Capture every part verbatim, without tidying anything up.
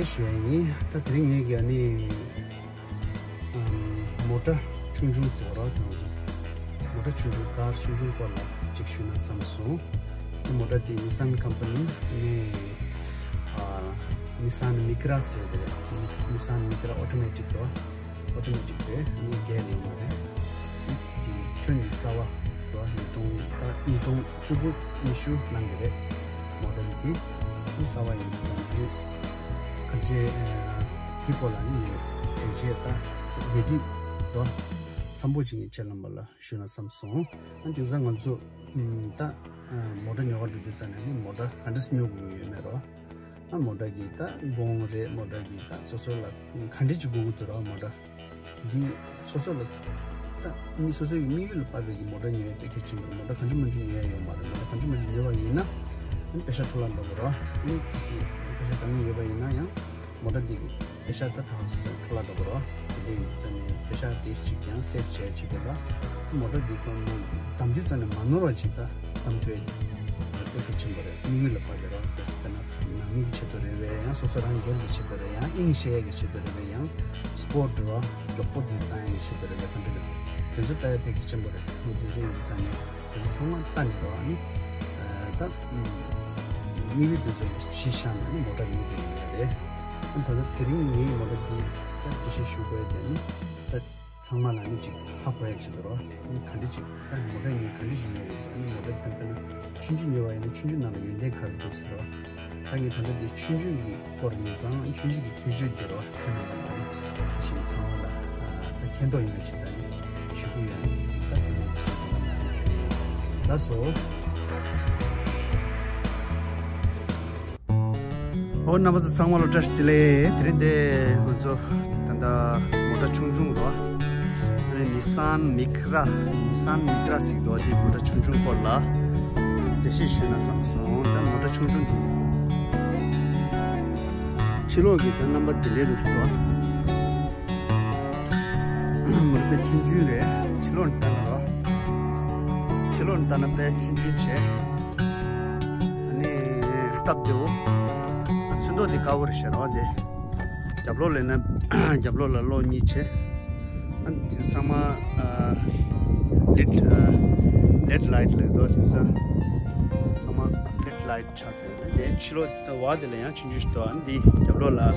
ཞུ་ཡ་ཡིན། ད་དེ་རིང་ངས་ཀྱི་ཨ་ནི་ཨམ་མོ་ཊ་ཆུང་ཆུང་ཟེར་བ་དང་། མོ་ཊ་ཆུང་ཆུང་ཀར་ཆུང་ཆུང་སྐོར་ལ་ཅིག་ཞུས་ན་བསམ་སོང་། ད་མོ་ཊ་དེ་ནི་སན་ཀམ་པ་ནི་ནས་ཨ་ནི་སན་མི་ཀྲ་ཟེར་དེ་རེད། ནི་སན་མི་ཀྲ་ཨོ་ཊོ་མེ་ཊིག་རོ། ཨོ་ཊོ་མེ་ཊིག་རེད། ནི་རྒྱལ་ཡོད་མ་རེད། ནི་དེ་ཐོན་ནི་གསར་བ་རོ། ཉིས་སྟོང་ད་ཉིས་སྟོང་བཅུ་དགུ་ཉི་ཤུ་ནང་གི་རེད། མོ་ཊ་དེ་ནི་གསར་བ་ཡིན་ཙང་ནི་ག་ཚོད་འདི་སྐོར་ལ་ནི་ཡོད་དེ་རྗེས་ད་ཡེ་དུས་རོ། འཚམ་པོ་ཅིག་ནི་ཁྱེད་རྣམ་པ་ལ་ཞུས་ན་བསམ་སོང་། ཨ་དེང་སང་ང་ཚོ་ཨམ་ད་ཨ་མོ་ཊ་ཉོ་ག་འགྲོ་དུས་ཙམ་ནས་ནི་མོ་ཊ་ག་འདྲ་སེ་ཉོ་དགོས་ཀྱི་ཡོད་མེད་རོ། ཨ་མོ་ཊ་གི་ད་གོང་རེད། མོ་ཊ་གི་ད་སོ་སོ་ལ་ག་འདྲ་ཅིག་དགོས་ཀྱི་འདུག་རོ། མོ་ཊ་འདི་སོ་སོ་ལ་ད་མི་སོ་སོ་ཡི་དམིགས་ཡུལ་ལ་དཔག་པའི་གི་མོ་ཊ་ཉོ་ཡ་དེ་གལ་ཆེན་པོ་རེད། མོ་ཊ་གང་བྱུང་མང་བྱུང་ཉོ་ཡ་ཡོད་མ་རེད། མོ་ཊ་གང་བྱུང་མང་བྱུང་ཉོས་པ་ཡིན་ན་ཨ་ནི་པེ་ཤ་འཕྲོ་བརླག་འགྲོ་གི་རོ། ཨ་ནི་གལ་སྲིད་པེ་ཤ་གང་ཡོད་པ་ཡིན་ན་ཡང་མོ་ཊ་འདི་གི་པེ་ཤ་ད་ཐང་སེ་འཕྲོ་བརླག་འགྲོ་གི་རོ། དེ་ཡིན་ཙང་ནས་པེ་ཤ་དེ་ཅིག་ཀྱང་སེབ་བྱས་བྱེད་དགོས་ལ། མོ་ཊ་འདི་ཁོ་ནོ་བདམས་དུས་ཙམ་ནས་མ་ནོར་བ་ཅིག་ད་བདམས་དགོས་ཡ་དེ་གལ་ཆེན་པོ་རེད། དམིགས་ཡུལ་ལ་དཔག་པའི་རོ། དཔེར་ན་ནང་མི་གི་ཆེད་དུ་རེད་པས། ཡང་སོ་སོ་རང་སྒེར་གྱི་ཆེད་དུ་རེད། ཡང་དབྱིངས་ཤེས་ཡ་གི་ཆེད་དུ་རེད་པས། ཡང་སྤོར་ཊི་རོ་མགྱོགས་པོ་འདི་བཏང་ཡ་གི་ཆེད་དུ་རེད་པས། ག་འདྲ་རེད། དེ་ཚོ་ལྟ་ཡ་དེ་གལ་ཆེན་པོ་རེད། དེ་ཚོ་ཡིན་དུས་ཙམ་ནས་དེ་ཚོ་ཚང་མ་ལྟ་ནས་རོ། ཨ་ནི་ད་དམིགས་ཡུལ་དེ་ཚོ་གཞི་བཞག་ནས་ནི་མོ་ཊ་ཉོ་དགོས་ཡ་རེད། ཨ་ད་ལྟ་དེ་རིང་ངའི་མོ་ཊ་འདི་ད་འགྲེལ་བཤད་ཞུ་དགོས་ཡ་དེ་ནི་ད་ཚང་མ་ལ་ནི་ཅིག་ཧ་གོ་ཡ་ཆེད་དུ་རོ། ནི་ག་འདྲ་ཅིག་ད་མོ་ཊ་ངས་ག་འདྲ་ཞིག་ཉོས་ཡོད་པ། ནི་མོ་ཊ་ད་དཔེར་ན་ཆུང་ཆུང་ཉོས་པ་ཡིན་ན་ཆུང་ཆུང་ནང་ལ་ཡོན་ཏན་ག་རེ་འདུག་ཟེར་རོ། ད་ངས་ད་ལྟ་འདི་ཆུང་ཆུང་གི་སྐོར་ཡིན་ཙང་ཆུང་ཆུང་གི་ཁྱད་ཆོས་དེ་རོ། ཁྱོད་རྣམ་པ་ལ་ནི་ཞིང་ཚང་མ་ལ་ད་མཁྱེན་རྟོགས་ཡོང་ཡ་ཆེད་ད་ནི་ཞུ་གི་ཡོད། ད་དེ་ནས་ཞུ་གི་ཡོད། ལགས་སོ། ཨོ་རྣམ་པ་ཚོ་ཚང་མ་ལ་བཀྲ་ཤིས་བདེ་ལེགས། དེ་རིང་འདི་ང་ཚོ་ད་ལྟ་མོ་ཊ་ཆུང་ཆུང་རོ། ཨ་ནི་ནི་སན་མི་ཀྲ་ནི་སན་མི་ཀྲ་ཟེར་གྱི་འདུག་དེ་མོ་ཊ་ཆུང་ཆུང་སྐོར་ལ་འགྲེལ་བཤད་ཞུས་ན་བསམ་སོང་། ད་མོ་ཊ་ཆུང་ཆུང་དེ་ཕྱི་ལོགས་ཀྱི་ད་རྣམ་པ་དེ་ལས་རུ་ཞུ་བ། མོ་ཊ་དཔེ་ཆུང་ཆུང་རེད། ཕྱི་ལོགས་ནས་ལྟ་ན་རོ། ཕྱི་ལོགས་ནས་ལྟ་ན་དཔེ་ཆུང་ཆུང་བྱས། ཨ་ནི་སྟབས་བདེ་བོ། ཚོན་མདོག་དེ་དཀར་པོ་རེད་ཤག་རོ་དེ། རྒྱབ་ལོགས་ལ་ན་རྒྱབ་ལོགས་ལ་གློག་གཉིས་བྱས། ཨ་ནི་དེ་ཚང་མ་ཨ་ལེད་ཨ་ལེད་ལའེ་ཊི་ལབ་འདུག་དེ་ཚང་ཚང་མ་ལེད་ལའེ་ཊི་ཆགས་ཟེར། དེ་ཕྱི་ལོགས་བ་དེ་ལ་ཡང་ཆུང་ཆུང་ཞིག་འདུག་ཨ་ནི་འདི་རྒྱབ་ལོགས་ལ་ཨ་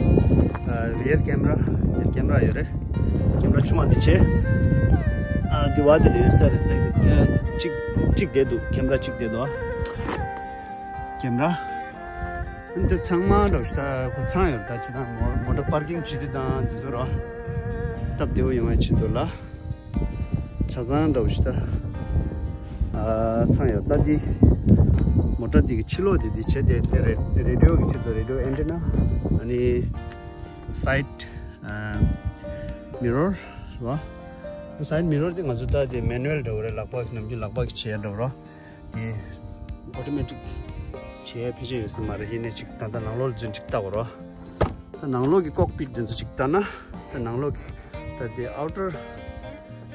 རི་ཡར་ཀེམ་ར་རི་ཡར་ཀེམ་ར་ཡོད་རེད། ཀེམ་ར་ཆུང་བ་འདི་བྱས། ཨ་འདི་བ་དེ་ལ་ཡོད་ས་རེད། གཅིག་གཅིག་བསྡད་འདུག་ཀེམ་ར་གཅིག་བསྡད་འདུག་ཀེམ་ར། ཨ་ནི་འདི་ཚང་མ་འདྲ་བོ་ཞིག་ད་ཁོ་ཚང་ཡོད་རེད། ད་ཅི་ད་མོ་མོ་ཊ་པར་ཀིང་བྱེད་དུས་དང་འདི་ཚོ་རོ། སྟབས་བདེ་བོ་ཡོང་བའི་ཆེད་དུ་ལ། ཆ་ཚང་འདྲ་བོ་ཞིག་ད། ཨ་ཚང་ཡོད། ད་འདི་མོ་ཊ་འདི་གི་ཕྱི་ལོགས་འདི་འདི་བྱས་ཏེ་དེ་རེ་རེ་ཌི་ཡོ་གི་ཆེད་དུ་རེ་ཌི་ཡོ་ཨེན་ཊི་ན། ཨ་ནི་སའིཌ་ཨ་མི་རོར་རེད་བ། སའིཌ་མི་རོར་འདི་ང་ཚོ་ད་དེ་མེ་ནུ་ཨལ་འདྲ་བོ་རེད། ལག་པ་ནམ་རྒྱུན་ལག་པ་གི་བྱས་འདྲ་བོ་རོ། དེ་ཨོ་ཊོ་མེ་ཊིག་བྱས་ཕལ་ཆེར་ཡོད་ས་མ་རེད། ཡིན་ནའི་ཅིག་ད་ལྟ་ནང་ལོགས་ལ་འཛུལ་ཅིག་ལྟ་དགོས་རོ། ད་ནང་ལོགས་ཀྱི་ཀོག་པིཊ་འདི་ཚོ་ཅིག་ལྟ་ན། ད་ནང་ལོགས་ཀྱི་ད་དེ་ཨའུ་ཊར་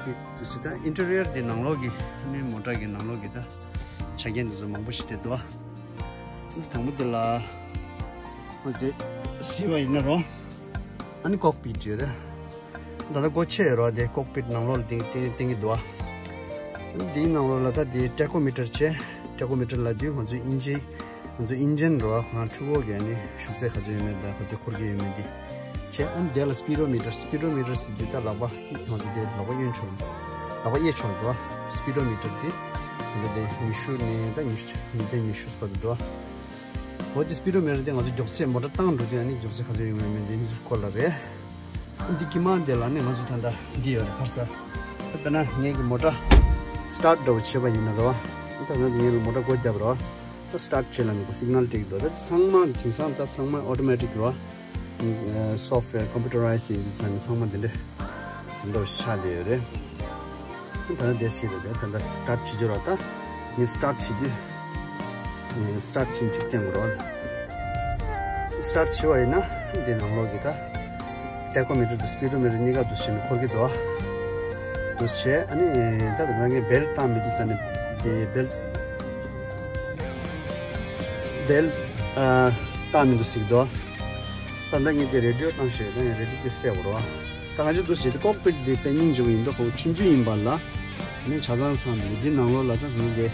གི་དུ་ཅིག་ད་ཨིན་ཊི་རི་ཡར་འདི་ནང་ལོགས་ཀྱི་ནི་མོ་ཊ་གི་ནང་ལོགས་ཀྱི་ད་ཆ་རྐྱེན་འདི་ཚོ་མང་པོ་ཞིག་བསྡད་འདུག་ཨ་ནི་དང་པོ་འདི་ལ་ཨ་དེ་གཟིགས་པ་ཡིན་ན་རོ། ཨ་ནི་ཀོག་པིཊ་ཡོད་རེད། ད་ལྟ་སྒོ་ཕྱེ་ཡོད་རེད་བ། དེ་ཀོག་པིཊ་ནང་ལོགས་ལ་དེ་དེ་བསྟན་གྱི་འདུག་བ། འདིའི་ནང་ལོགས་ལ་ད་དེ་ཊེ་ཀོ་མི་ཊར་བྱས། ཊེ་ཀོ་མི་ཊར་ལབ་དུས་ང་ཚོའི་ཨིན་ཇི་ང་ཚོའི་ཨིན་ཇིན་རེད་བ། ཁོ་རང་འཕྲུལ་འཁོར་གྱི་ཨ་ནི་ཤུགས་ཚད་ག་ཚོད་ཡོད་མེད་དང་ག་ཚོད་འཁོར་གྱི་ཡོད་མེད་འདི་བྱས། ཨ་ནི་དེ་ལ་སི་པི་ཌོ་མི་ཊར་སི་པི་ཌོ་མི་ཊར་ཟེར་དུས་ད་ལག་པ་ང་ཚོ་དེ་ལག་པ་གཡོན་ཕྱོགས་ལ་ལག་པ་གཡས་ཕྱོགས་ལ་འདུག་བ། སི་པི་ཌོ་མི་ཊར་དེ་ད་ལྟ་དེ་ཉི་ཤུ་ནས་ད་ཉི་ཤུ་ཉིས་བརྒྱ་ཉི་ཤུ་ཙམ་དུ་འདུག་བ། འོ་དེ་སི་པི་ཌོ་མི་ཊར་དེ་ང་ཚོ་མགྱོགས་ཚད་མོ་ཊ་བཏང་འགྲོ་དུས་ཨ་ནི་མགྱོགས་ཚད་ག་ཚོད་ཡོང་གི་ཡོད་མེད་དེ་གཉིས་ཚོ་སྐོར་ལ་རེད། འདི་དཀྱིལ་མ་དེ་ལ་ནི་ང་ཚོ་ད་ལྟ་འདི་ཡོད་རེད། ཁར་ས་ད་དཔེར་ན་ངེད་ཀྱི་མོ་ཊ་སི་ཊར་ཊི་འདྲ་བོ་བྱས་པ་ཡིན་ན་རེད་བ། ད་ད་ནི་ངེད་ལ་མོ་ཊ་སྒོ་བརྒྱབ་རེད་བ། ད་སི་ཊར་ཊི་བྱས་ལ་ནི་སི་ག་ནལ་སྤྲད་ཀྱི་འདུག་ད་ཚང་མ་དེང་སང་ད་ཚང་མ་ཨོ་ཊོ་མེ་ཊིག་རེད་བ། སོཕ་ཝེར་ཀམ་པུ་ཊ་རའི་ཛི་ཡིན་དུས་ཙང་ནི་ཚང་མ་དེ་འདྲ་འདྲ་བོ་ཆགས་བསྡད་ཡོད་རེད། ད་ལྟ་དེ་སྲིད་པ་དེ་ད་ལྟ་སི་ཊར་ཊི་བྱེད་རྒྱུ་རོགས། ད་ངས་སི་ཊར་ཊི་བྱེད་དུས་སི་ཊར་ཊི་བྱེད་ཅིག་བསྟན་དགོས་རོགས། སི་ཊར་ཊི་བྱེད་པ་ཡིན་ན་འདི་ནང་ལོགས་ཀྱི་ད་ཊེ་ཀོ་མི་ཊར་དང་སི་པི་ཌོ་མི་ཊར་གཉིས་ཀ་འདུ་བྱས་ནས་འཁོར་གྱི་འདུག་འདུ་བྱས། ཨ་ནི་ད་ང་ངས་བེལ་བཏང་མི་འདུག་ཙང་ནས་དེ་བེལ་བེལ་བཏང་མི་འདུག་ཟེར་གྱི་འདུག་ད་ལྟ་ངས་དེ་རེ་ཌི་ཡོ་བཏང་ཤེས། ད་ཡང་རེ་ཌི་ཡོ་དེ་སད་རོ། ད་ང་ཚོ་འདུག་སེ་དེ་ཀོག་པིཊ་དེ་དཔེ་སྙིང་རྗེ་པོ་ཡིན་མདོག་ཁ་པོ་ཆུང་ཆུང་ཡིན་པ་ལ། ནི་ཆ་ཚང་ཚང་འདུག་འདི་ནང་ལོགས་ལ་ད་ང་ཚོ་དེ་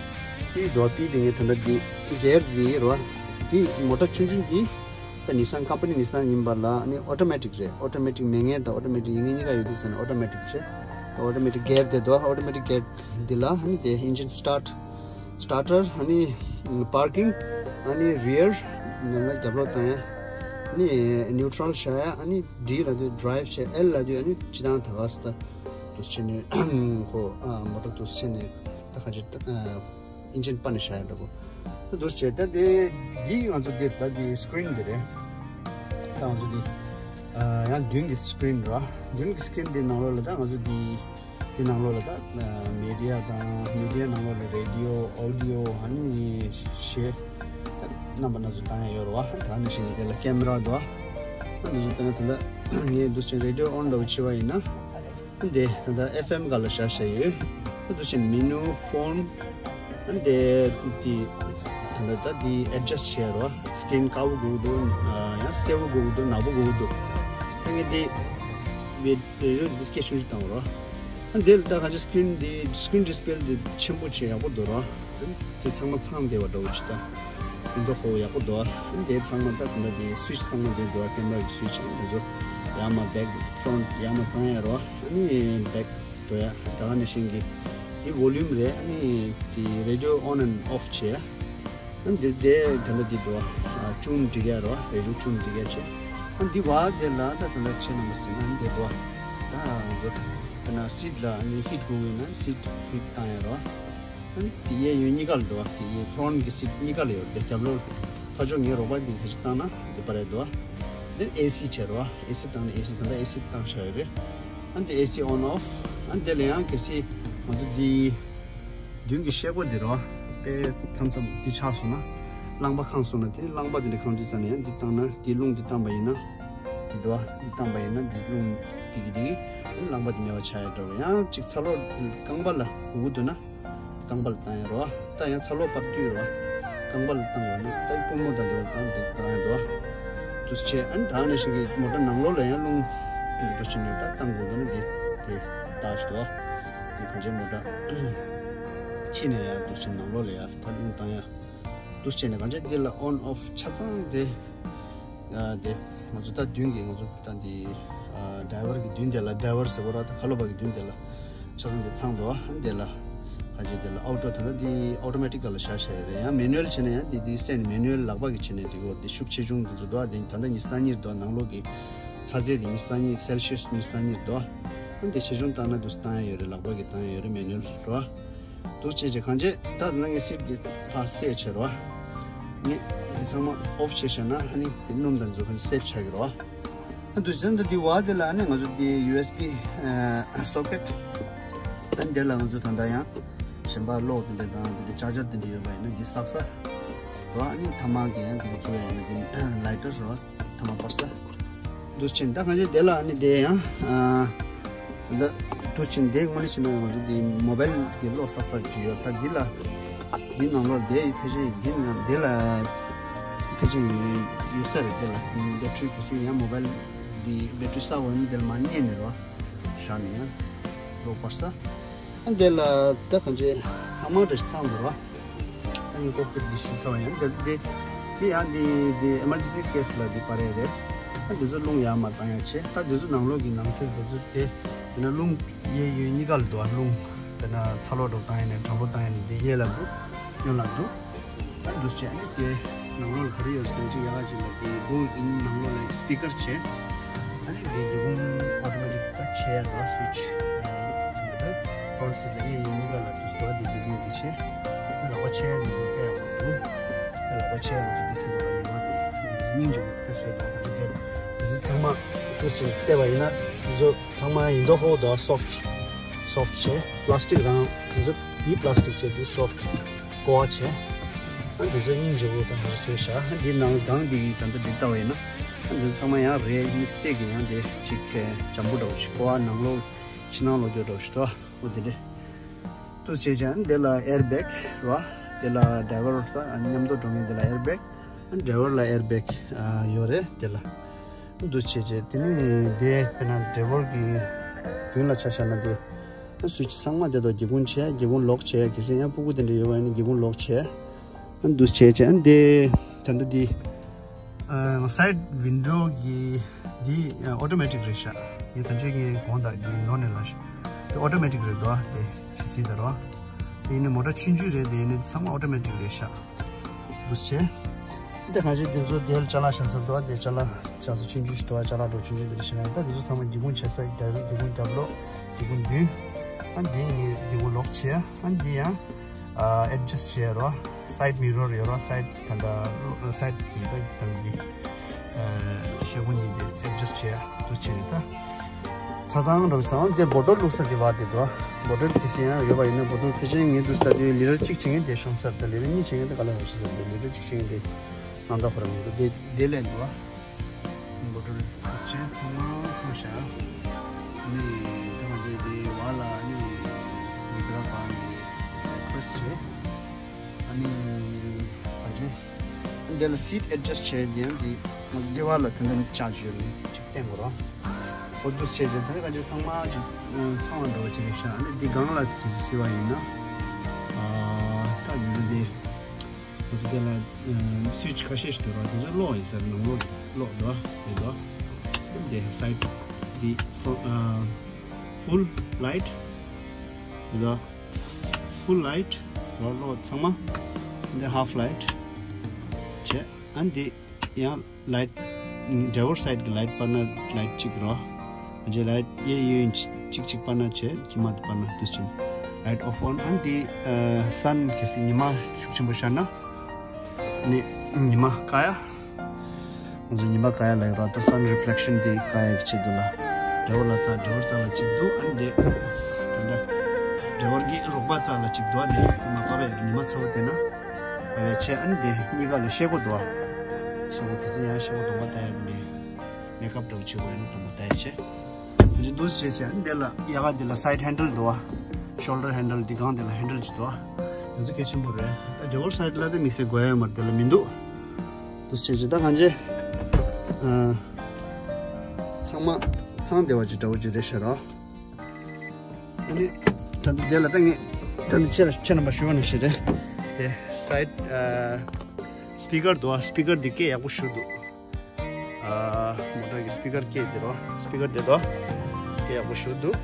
པི་འདུག་པི་དེ་ངས་ད་ལྟ་འདི་གེར་འདི་རོ། དེ་མོ་ཊ་ཆུང་ཆུང་འདི་ད་ནི་སན་ཀམ་པ་ནི་ནི་སན་ཡིན་པ་ལ། ནི་ཨོ་ཊོ་མེ་ཊིག་རེད། ཨོ་ཊོ་མེ་ཊིག་མེ་ནུ་ཨེལ་དང་ཨོ་ཊོ་མེ་ཊིག་ཡིན་ངེས་གཉིས་ཀ་ཡོད་དུས་ཙམ་ནས་ཨོ་ཊོ་མེ་ཊིག་བྱས། ད་ཨོ་ཊོ་མེ་ཊིག་གེར་དེ་འདུག་ཨོ་ཊོ་མེ་ཊིག་གེར་འདི་ལ་ནི་དེ་ཨིན་ཇིན་སི་ཊར་ཊི། སི་ཊར་ཊར། ཨ་ནི་པར་ཀིང་། ཨ་ནི་རི་ཡར། ནང་ལ་རྒྱབ་ལོག་བཏང་ཡ། ཨ་ནི་ནིའུ་ཊྲལ་བྱ་ཡ། ཨ་ནི་ཌི་ལབ་དུས་ཌི་རའིབ་བྱས། ཨེལ་ལབ་དུས་ཨ་ནི་སྤྱིར་བཏང་ད་ག་ས་ད་འདུག་སེ་བྱས་ནས་ཁོ་ཨ་མོ་ཊ་འདུག་སེ་བྱས་ནས་ད་ག་ཅིག་ཨ་ཨིན་ཇིན་སྤར་ནས་བྱ་ཡ་འདྲ་པོ། ད་འདུག་སེ་བྱས། ད་དེ་འདི་ང་ཚོ་འདིར་ད་འདི་སི་ཀི་རིན་འདི་རེད། ད་ང་ཚོ་འདི་ཨ་ཡང་མདུན་གྱི་སི་ཀི་རིན་ར། མདུན་གྱི་སི་ཀི་རིན་འདི་ནང་ལོགས་ལ་ད་ང་ཚོ་འདི། དེ་ནང་ལོགས་ལ་ད་མི་ཌི་ཡ་དང་། མི་ཌི་ཡ་ནང་ལོགས་ལ་རེ་ཌི་ཡོ། ཨོ་ཌི་ཡོ། ཨ་ནི་གཞས་ད་རྣམ་པ་སྣ་ཚོགས་བཏང་ཡ་ཡོད་རེད་བ། ད་ནི་བཞིན་དེ་ལ་ཀེ་མ་ར་འདུག་ཨ་འདི་ཚོ་དཔེར་ན་ད་ལྟ་ངས་འདུག་སེ་རེ་ཌི་ཡོ་ཨོན་འདྲ་པོ་བྱས་པ་ཡིན་ན། ཨ་འདི་ད་ལྟ་ཨེཕ་ཨེམ་སྒང་ལ་བཞག་བཞག་ཡོད། ཨ་འདུག་སེ་མེ་ནུ། ཕོན། ཨ་འདི་དེ་ད་ལྟ་ད་འདི་ཨེཌ་ཇསྟ་བྱས་རེད་བ། སི་ཀི་རིན་དཀར་པོ་དགོས་འདུག་ཨ་ཡང་སེར་པོ་དགོས་འདུག་ནག་པོ་དགོས་འདུག་ཨ་ངས་འདི་བེད་རེ་རེ་འདི་སྐད་ཆུང་ཆུང་བཏང་བ་རེད་བ། ཨ་འདི་ལ་ད་ག་ཅིག་སི་ཀི་རིན་འདི་སི་ཀི་རིན་ཌི་སི་པེལ་འདི་ཆེན་པོ་བྱས་ཡག་པོ་འདུག་ར། དེ་ཚང་མ་ཚང་བསྡད་པ་འདྲ་པོ་ཅིག་ད་ཡིན་མདོག་ཁ་པོ་ཡག་པོ་འདུག་ཨ་འདི་ཚང་མ་ད་དེ་འདྲ་དེ་སུའིཆ་ཚང་མ་འདི་འདུག་ཨ་ཀེ་མ་ར་གི་སུའིཆ་འདི་ཚོ་ཡར་མར་back front ཡར་མར་བཏང་ཡ་ར། ཨ་ནི་back འགྲོ་ཡ། ད་ག་ནང་བཞིན་གྱི་འདི་ཝོ་ལུམ་རེད། ཨ་ནི་དེ་རེ་ཌི་ཡོ་ཨོན་ཨེནཌ་ཨོཕ་བྱས། ཨ་འདི་དེ་ད་ལྟ་འདི་འདུག་ཨ་ཅུན་འབྲི་ག་རོ། རེ་རེ་ཅུན་འབྲི་ག་བྱས། ཨ་འདི་བ་དེ་ལ་ད་ད་ལྟ་ཆེ་ན་མ་ཟིན་ན་འདི་འདུག་ད་ང་ཚོ་ད་ན་སིཊ་ལ་ཨ་ནི་ཧིཊ་དགོས་ཡོད་ན་སིཊ་ཧིཊ་བཏང་ཡ་རོ། ཨ་ནི་དེ་གཡས་གཡོན་གཉིས་ཀ་ལ་འདུག་དེ་གཡས་ཕོན་གི་སིཊ་གཉིས་ཀ་ལ་ཡོད། དེ་རྒྱབ་ལོགས་ཕར་ཕྱོགས་ངའི་རོགས་པ་འདི་ཁ་ཅིག་བཏང་ན་འདི་པར་རེད་འདུག་འདིར་ཨེ་སི་བྱས་རོ། ཨེ་སི་བཏང་ན་ཨེ་སི། ད་ལྟ་ཨེ་སི་བཏང་བཞག་ཡོད་རེད། ཨ་ནི་དེ་ཨེ་སི་ཨོན་ཨོཕ། ཨ་ནི་དེ་ལ་ཡང་གལ་སྲིད་ང་ཚོ་འདི་མདུན་གྱི་ཤེལ་སྒོ་འདི་རོ། དཔེ་མཚམས་མཚམས་འདི་ཆགས་སོང་ན། རླངས་པ་ཁེངས་སོང་ན། དེ་ནི་རླངས་པ་འདི་འདྲ་ཁེངས་དུས་ཙམ་ནས་ཡང་འདི་བཏང་ན། འདི་རླུང་འདི་བཏང་པ་ཡིན་ན། འདི་འདུག་ཨ། འདི་བཏང་པ་ཡིན་ན་འདི་རླུང་འདི་གི་འདི་གི་རླངས་པ་འདི་མེད་པ་ཆགས་ཡ་འདྲ་བོ། ཡང་གཅིག་ཚ་གློག་རྐང་པ་ལ་དགོས་ཀྱི་འདུག་ན། རྐང་པ་ལ་བཏང་ཡ་རོ། ད་ཡང་ཚ་གློག་པར་དུས་རོ། རྐང་པ་ལ་བཏང་བ་ནི་ད་པུས་མོ་དང་འདི་བར་བཏང་འདི་བཏང་ཡ་རོ། འདུག་སེ་བྱས། ཨ་ནི་ད་ག་ནང་བཞིན་གྱི་མོ་ཊ་ནང་ལོགས་ལ་ཡང་རླུང་འདུག་སེ་བྱས་ནས་ད་བཏང་དགོས་འདུག་ན་འདི་དེ་བཏགས་ཤིག་རོ། འདི་གང་ཅི་མོ་ཊ་ཕྱི་ནས་ཡང་འདུག་སེ་ནང་ལོགས་ལ་ཡང་ད་རླུང་བཏང་ཡ། འདུག་སེ་བྱས་ནས་གང་ཅི་འདི་ལ་ཨོན་ཨོཕ་ཆ་ཚང་དེ། ཨ་དེ་ང་ཚོ་ད་མདུན་གྱི་ང་ཚོ་ད་འདི་ཨ་ཌ་རའི་ཝར་གྱི་མདུན་དེ་ལ། ཌ་རའི་ཝར་ཟེར་བ་ར་ད་ཁ་ལོ་པ་གི་མདུན་དེ་ལ་ཆ་ཚང་དེ་ཚང་འདུག་ཨ་འདི་ལ་ཕལ་ཆེར་དེ་ལ་ཨོ་ཊོ། ད་ལྟ་འདི་ཨོ་ཊོ་མེ་ཊིག་སྒང་ལ་བཞག་བཞག་ཡོད་རེད། ཡང་མེ་ནུ་ཨལ་བྱས་ན་ཡང་འདི་འདི་སེམས་མེ་ནུ་ཨལ་ལག་པ་གིས་བྱས་ནས་འགྲིག་གི་རེད། འདི་ཤུགས་ཆེ་ཆུང་འདི་ཚོ་འདུག་ཨ་འདི་ད་ལྟ་ཉི་ཤུ་རྩ་གཉིས་འདུག་ནང་ལོགས་ཀྱི་ཚ་ཚད་འདི་ཉི་ཤུ་རྩ་གཉིས། སེལ་སི་ཡས་ཉི་ཤུ་རྩ་གཉིས་འདུག་ཨ་འདི་ཆེ་ཆུང་བཏང་ན་འདུག་བཏང་ཡ་ཡོད་རེད། ལག་པ་གིས་བཏང་ཡ་ཡོད་རེད། མེ་ནུ་ཨལ་རེད་བ། འདུག་སེ་བྱས་བྱས་གང་བྱས་ད་ནང་གི་སིཊ་འདི་ཕར་སེལ་བྱས་རོ། ནི་འདི་ཚང་མ་ཨོཕ་བྱས་བཞག་ན་ཨ་ནི་འདི་སྣུམ་དང་འཛུལ་མཁན་སེབ་ཆགས་ཀྱི་རོ། ཨ་འདུག་སེ་བྱས་ད་འདི་བ་དེ་ལ་ཨ་ནི་ང་ཚོ་འདི་ཡུ་ཨེས་བི་ཨ་སོ་ཀེཊ། ཨ་འདི་ལ་ང་ཚོ་ད་ལྟ་ཡང་གཞན་པ་གློག་དེ་འདྲ་དང་དེ་འདྲ་ཅར་ཇར་དེ་འདྲ་ཡོད་པ་ཡིན་ན་འདི་བསགས་ས་རོ། ཨ་ནི་ཐ་མག་གི་ཡང་འདི་འཛུལ་ཡ་ཡིན་ན་འདི་ལའི་ཊར་རོ། ཐ་མག་སྤར་ས། འདུག་སེ་བྱས་ད་གང་ཅི་དེ་ལ་ཨ་ནི་དེ་ཡང་ཨ་ད་འདུག་སེ་བྱས་དེ་དངོས་གནས་བྱས་ན་ང་ཚོ་དེ་མོ་བལ་གྱི་གློག་བསགས་ས་ཅིག་ཡོད། ད་འདི་ལ་འདི་ནང་ལོགས་དེ་ཕལ་ཆེར་འདི་ནང་དེ་ལ་ཕལ་ཆེར་ཡོད་ས་རེད། དེ་ལ་བེ་ཊི་རི་གལ་སྲིད་ཡང་མོ་བལ་འདི་བེ་ཊི་རི་བསགས་པ་ཡིན་ན་དེ་ལ་མར་བསྙལ་ནས་རོ་བཞག་ནས་ཡང་གློག་སྤར་ས། ཨ་འདི་ལ་ད་གང་ཅི་ཚང་མ་འདྲ་ཞིག་ཚང་འདུག་ར། ད་ངས་ཀོག་པིཊ་འདི་ཞུས་ཚར་བ་ཡིན། འདི་འདི་འདི་ཡང་འདི་འདི་ཨེ་མར་ཇེན་སི་ཀེ་སི་ལ་འདི་སྤར་ཡ་རེད། ད་འདི་ཚོ་རླུང་ཡར་མར་བཏང་ཡ་བྱས། ད་འདི་ཚོ་ནང་ལོགས་ཀྱི་ནང་ཆོས་འདི་ཚོ་དེ་དེ་ན་རླུང་གཡས་གཡོན་གཉིས་ཀ་ལ་འདུག་ཨ་རླུང་དེ་ན་ཚ་གློག་འདྲ་བཏང་ཡ་ནས་དྲང་པོ་བཏང་ཡ་ནས་འདི་གཡས་ལ་འདུག་གཡོན་ལ་འདུག་ད་འདུག་སེ་བྱས་ཨ་ནི་དེ་ནང་ལོགས་ལ་ག་རེ་ཡོད་ཟེར་ན་ཅིག་ཡག་ག་ཅིག་ལ་དེ་སྒོ་ནང་ལོགས་ལ་སི་པི་ཀར་བྱས། ཨ་ནི་དེ་འདི་གུང་ཨོ་ཊོ་མེ་ཊིག་ད་ཕྱེ་ཡ་དང་སུའིཆ་ད་ཕོན་སི་ལ་གཡས་གཡོན་གཉིས་ཀ་ལ་དུས་སུ་དེ་འདི་གུང་འདི་ཕྱེ། ལག་པ་ཕྱེ་ཡ་འདི་ཚོ་དཔེ་ཡག་པོ་འདུག་ལག་པ་ཕྱེ་ཡ་འདི་ཚོ་འདི་སེམས་པ་ལ་ཡོད་པ་དེ་སྙིང་རྗེ་པོ་དཔེ་བཟོས་འདུག་ད་དེ་འདི་ཚོ་ཚང་མ་འདུག་སེ་བལྟས་པ་ཡིན་ན་འདི་ཚོ་ཚང་མ་ཡིན་མདོག་ཁ་པོ་འདུག་སོཕ་ཊི་སོཕ་ཊི་བྱས། པ་ལ་སི་ཊིག་རང་དེ་ཚོ་འདི་པ་ལ་སི་ཊིག་བྱས་འདི་སོཕ་ཊི་ཀོ་བ་བྱས། ཨ་འདི་ཚོ་སྙིང་རྗེ་པོ་དང་འདི་ཚོ་བཟོས་བཞག་ཨ་འདི་ནང་སྒང་འདི་ད་ལྟ་འདི་ལྟ་བ་ཡིན་ན་ཨ་འདི་ཚོ་ཚང་མ་ཡང་རེད། དམིགས་བསལ་གྱི་ཡང་དེ་གཅིག་འཇམ་པོ་འདྲ་བོ་ཞིག་ཀོ་བ་ནང་ལོགས་ཕྱི་ནང་ལོགས་འདྲ་བོ་ཞིག་འདུག་འོ་དེ་འདྲས་འདུག་སེ་བྱས་བྱས་ཨ་འདི་ལ་ཨེར་བེག་རེད་བ། དེ་ལ་ཌ་རའི་ཝར་ད་མཉམ་དུ་འགྲོ་མཁན་དེ་ལ་ཨེར་བེག་ཨ་ཌ་རའི་ཝར་ལ་ཨེར་བེག་ཡོད་རེད། དེ་ལ་ འདུ་བྱེད་བྱེད། དེ་ནི་དེ་དཔེར་ན་ཌ་རའི་ཝར་གྱི་མདུན་ལ་ཆ་བཞག་ན་དེ། སུ་ཝིཆ་ཚང་མ་དེ་དག་སྒེའུ་ཁུང་ཕྱེ། སྒེའུ་ཁུང་ལོག་བྱེད། གལ་སྲིད་ཡང་ཕྲུ་གུ་དེ་འདྲ་ཡོད་པ་ཡིན་ན་སྒེའུ་ཁུང་ལོག་བྱེད། འདུ་བྱེད་བྱེད། དེ་ད་ལྟ་དེ་སའིཌ་ཝིན་ཌོ་གི་འདི་ཨོ་ཊོ་མེ་ཊིག་རེད་ཤག་ངས་ད་ཆོས་ངའི་གོང་དག་གི་ནོར་ནས་ལ་ཤག་དེ་ཨོ་ཊོ་མེ་ཊིག་རེད་དོ། དེ་ཤི་སི་ད་རོ། དེ་ཡིན་ནི་མོ་ཊ་ཆུང་ཆུང་རེད། དེ་ཡིན་ནི་ཚང་མ་ཨོ་ཊོ་མེ་ཊིག་རེད་ཤག་འདུ་བྱེད། དེ་གང་ཅི་དེ་ཚོ་དེ་ལ་ཅ་ལག་བཞག་ས་འདུག་དེ་ཅ་ལག་བཞག་ས་ཆུང་ཆུང་ཞིག་འདུག་ཅ་ལག་འགྲོ་ཆུང་ཆུང་དེ་འདྲ་བཞག་ཡ། ད་དེ་ཚོ་ཚང་མ་སྒེའུ་ཁུང་ཕྱེ་ས་ཡི་རྒྱབ་སྒེའུ་ཁུང་རྒྱབ་ལོགས་སྒེའུ་ཁུང་མདུན། ཨ་འདི་ངའི་སྒེའུ་ཁུང་ལོག་བྱེད། ཨ་འདི་ཡང་ཨ་ཨེ་ཌི་ཇ་སི་ཊི་བྱེད་རོ། སའིཌ་མི་རོར་ཡོད་རོ། སའིཌ་ད་ལྟ་སའིཌ་གི་ད་ད་འདི་ཨ་ཤེལ་སྒོ་གཉིས་དེ་ཨེ་ཌི་ཇ་སི་ཊི་བྱེད་ཡ་འདུ་བྱེད་ནི་ད། ཆ་ཚང་འགྲོ་བའི་སང་དེ་བོ་ཊལ་བླུགས་ས་དེ་བར་དེ་འདུག་བོ་ཊལ་དེ་སེ་ཡང་ཡོད་པ་ཡིན་ན་བོ་ཊལ་ཕལ་ཆེར་ངས་འདུག་ས་དེ་ལི་ཊར་གཅིག་བྱེད་མཁན་དེ་ཤོང་ས་དང་ལི་ཊར་གཉིས་བྱེད་མཁན་དེ་ག་ལ་ཡོང་ཤེས་ས་དེ་ལི་ཊར་གཅིག་བྱེད་མཁན་དེ་ནང་ད་ཁོ་རང་མི་འདུག་དེ་དེ་ལས་འདུག་བོ་ཊལ་དེ་སེ་ཚང་མ་ཚང་བཞག་ནི་ད་དེ་དེ་བ་ལ་ནི་མི་ག་ར་པ་ནི་ཁྲེ་སི་བྱེད། ཨ་ནི་ག་ཅི། འདི་ལ་སིཊ་ཨེ་ཌི་ཇ་སི་ཊི་བྱས་ཏེ་ཡང་འདི་ང་ཚོ་སྡེ་བ་ལ་དེ་འདྲ་ནི་ཆགས་ཡོད་མེད་ཅིག་བསྟན་དགོས་རོགས། འོ་འདུག་བྱས་ཏེ་ད་ནི་ག་ཅི་ཚང་མ་ཅིག་ཚང་བ་འགྲོ་བ་ཅིག་རེད་ཤག་ཨ་ནི་འདི་སྒང་ལ་ཅིག་བཟི་བ་ཡིན་ན། ཨ་ད་འདི་འདི་ང་ཚོ་འདི་ལ་སུ་ཝིཆ་ཁ་ཤས་ཤིག་འདུག་རོགས། དེ་ཚོ་གློག་ཡིན་ས་རེད། ནང་གློག་གློག་འདུག་འདི་འདུག་འདི་སའིཌ་འདི་ཕུལ་ལའིཊ་འདི་འདུག་ཕུལ་ལའིཊ་རོ་ལོ་ཚང་མ། འདི་ཧཱཕ་ལའིཊ་བྱས། ཨ་འདི་ཡང་ལའིཊ་ཌ་རའི་ཝར་སའིཌ་གི་ལའིཊ་པར་ན་ལའིཊ་གཅིག་རོ། ཨ་ཅེ་ལའིཊ་གཡས་གཡོན་གཅིག་གཅིག་པར་ན་བྱས། ཁྱི་མ་དེ་པར་ན་དུས་ཆེན་ལའིཊ་ཨོཕ་ཨོན། ཨ་འདི་སན་གལ་སྲིད་ཉི་མ་ཤུགས་ཆེན་པོ་ཤར་ན་ནི་ཉི་མ་ཀ་ཡ། ང་ཚོ་ཉི་མ་ག་ཡ་ལ་ཡོད་ར། ད་སན་རི་ཕི་ལེག་ཤན་དེ་ག་ཡ་གི་ཆེད་དུ་ལ་ཌ་རའི་ཝར་ལ་རྩ་ཌ་རའི་ཝར་རྩ་ལ་གཅིག་འདུག་ཨ་ནི་དེ་ད་ལྟ་ཌ་རའི་ཝར་གྱི་རོགས་པ་རྩ་ལ་གཅིག་འདུག་ཨ་ནི་ཉི་མ་ག་བའི་ཉི་མ་ཚ་བོ་དེ་ན་ག་བའི་ཆེད། ཨ་ནི་དེ་གཉིས་ཀ་ལ་ཤེལ་སྒོ་འདུག་ཤེལ་སྒོ་གལ་སྲིད་ཡང་ཤེལ་སྒོ་གདོང་པ་ལྟ་ཡ་དེ་ནི་མེག་ཨབ་འདྲ་བོ་བྱེད་དགོས་ཡིན་ན་གདོང་པ་ལྟ་ཡ་ཆེད། ཨ་ནི་འདུག་བྱས་བྱས་ཨ་ནི་དེ་ལ་ཡ་ག་དེ་ལ་སའིཌ་ཧེན་ཌལ་འདུག་ཨ། ཤོལ་ཌར་ཧེན་ཌལ་འདི་སྒང་དེ་ལ་ཧེན་ཌལ་ཅིག་འདུག་ཨ། དེ་ཚོ་གལ་ཆེན་པོ་རེད། ད་ཌ་རའི་ཝར་སའིཌ་ལ་དེ་དམིགས་བསལ་དགོས་ཡ་ཡོད་མ་རེད། དེ་ལ་མི་འདུག་འདུག་བྱས་བྱས་ད་གང་བྱས། ཨ། ཚང་མ་ཚང་བདེ་བ་ཅིག་འདྲ་བོ་ཅིག་རེད་ཤག་རོ། ཨ་ནི་ད་འདི་དེ་ལ་ད་ངས་ད་འདི་ཁྱེད་ལ་ཁྱེད་རྣམ་པ་ཞུ་བ་ནང་བཞིན་རེད། དེ་སའིཌ་ཨ་སི་པི་ཀར་འདུག་ཨ། སི་པི་ཀར་འདི་སྐད་ཡག་པོ་ཞུ་འདུག་ཨ་མོ་ཊ་གི་སི་པི་ཀར་སྐད་འདི་རོ། སི་པི་ཀར་འདི་དོ། སྐད་ཡག་པོ་ཞུ་འདུག་